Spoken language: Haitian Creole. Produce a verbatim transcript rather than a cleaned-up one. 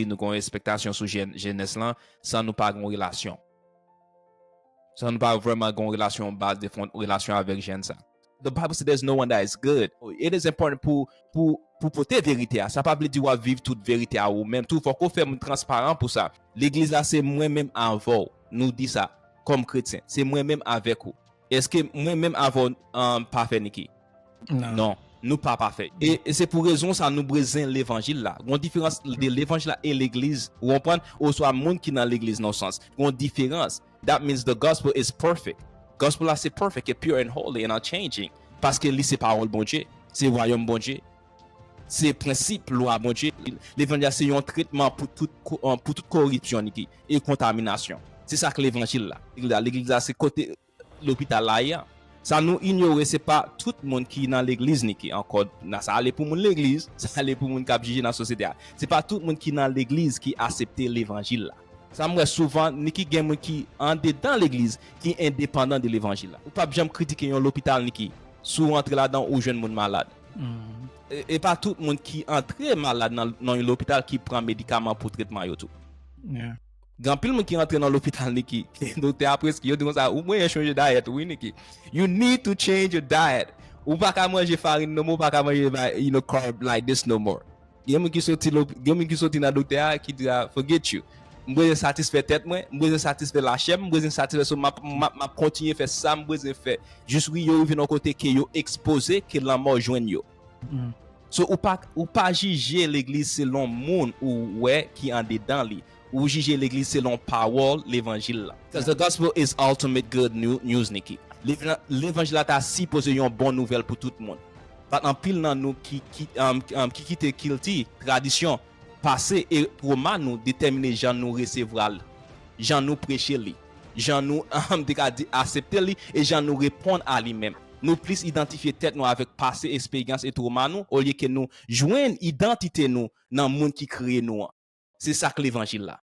nou gen yon ekspektasyon sou jèn, jenès lan, san nou pa gen yon relasyon. San nou pa vrèman gen yon relasyon, yon baz de fon, relasyon avèk jèn sa. The Bible says there's no one that is good. It is important pou, pou, pou pote verite a. Sa pa vle di w ap viv tout verite a ou menm. Tou, fòk ou fè moun transparan pou sa. Legliz la se mwen menm avè w. Nou di sa kòm kretyen. Se mwen menm avèk ou. Èske mwen menm avè w, um, pafè, Niki? Non. Non, nou pa pafè. E, e se pou rezon sa nou bezwen levanjil la. Gon diferans de levanjil la e legliz, ou konprann? Oswa moun ki nan legliz nan sans. Gon diferans. That means the gospel is perfect. Gospel la se perfect, e pure and holy and unchanging. Paske li se pawòl Bondye, se wayòm Bondye, se prensip lwa Bondye. Levanjil la se yon tretman pou tout, ko- uh, pou tout koripsyon, Niki, e kontaminasyon. Se sa k levanjil la. Legliz la, legliz la se kote lopital la ye a. Sa nou inyore, se pa tout moun ki nan legliz, Niki, ankò. Nan sa ale pou moun legliz, sa ale pou moun k ap jije nan sosyete a. Se pa tout moun ki nan legliz ki aksepte levanjil la. Sa m wè souvan, Niki, gen moun ki andedan legliz ki endepandan de levanjil la. Ou p ap janm kritike yon lopital, Niki, si w antre ladan, ou jwenn moun malad. E, e pa tout moun ki antre malad nan, nan yon lopital ki pran medikaman pou tretman yo tou. Gen anpil moun ki antre nan lopital, Niki, ke doktè a preskri, yo di konsa, ou mwen chanje dayèt ou, wi, Niki. You need to change your diet. Ou pa ka manje farin no more, ou pa ka manje, you know, carb like this no more. Gen moun ki soti, gen moun ki soti nan doktè a ki di, "Ah, forget you. M bezwen satisfè tèt mwen, m bezwen satisfè lachè m, m bezwen satisfè so m ap, m ap, m ap kontinye fè sa m bezwen fè." Jis wi, yo rive nan kote ke yo ekspoze ke lanmò jwenn yo. So, ou pa, ou pa jije legliz selon moun ou wè ki andedan li. Ou jije legliz selon pawòl levanjil la. Because the gospel is ultimate good new- news, Niki. Levan- Levanjil la ta sipoze yon bon nouvèl pou tout moun. But anpil nan nou ki, ki, um, um, ki kite kilti, tradisyon, pase e twoma nou detèmine jan nou resevwa l, jan nou preche li, jan nou, um, te ka di, aksepte li, e jan nou reponn a li menm. Nou plis idantifye tèt nou avèk pase, eksperyans e twoma nou, olye ke nou jwenn idantite nou nan moun ki kreye nou an. Se sa k levanjil la.